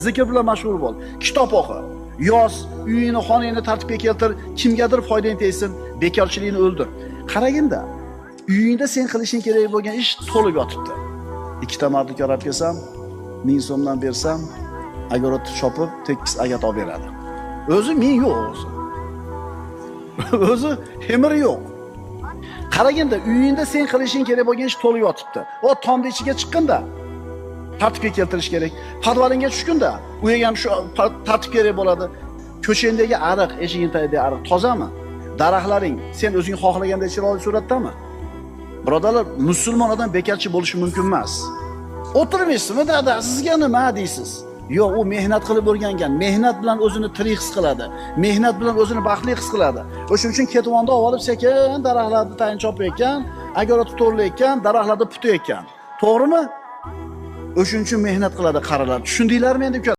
Zikr bilan mashg'ul bo'l. Kitob o'qi. Yoz, uyingni, xonangni tartibga keltir, kimgadir foydang tegsin, bekorchilikni o'ldir. Qaraginda, uyingda sen qilishing kerak bo'lgan ish to'lib yotibdi. Ikkita mardikor olib kelsam, 1000 so'mdan bersam, огород ni chopib, tekis agat olib beradi. O'zi 1000 yo'q o'zi. O'zi temiri yo'q. Qaraginda, uyingda sen qilishing kerak bo'lgan ish to'lib yotibdi. O tomni ichiga chiqqinda tartibga keltirish kerak. Podvalingga tushgunda, u yerga ham shu tartib kerak bo'ladi. Ko'chandagi ariq, eshiging tagidagi ariq tozami? Daraxtlaring sen o'zing xohlaganday chiroyli suratdami? Birodarlar, musulmon odam bekorchi bo'lishi mumkin emas. O'tirmaysizmi, dada, sizga nima deysiz? Yo'q, u mehnat qilib o'rgangan, mehnat bilan o'zini tirik his qiladi, mehnat bilan o'zini baxtli his qiladi. O'shuning uchun ketvonda olib sekin daraxtlarni tayin chopayotgan, огород to'rlayotgan, daraxtlarni putayotgan. To'g'rimi? O'shuning uchun mehnat qiladi qarilar. Tushundinglarmi endi uka?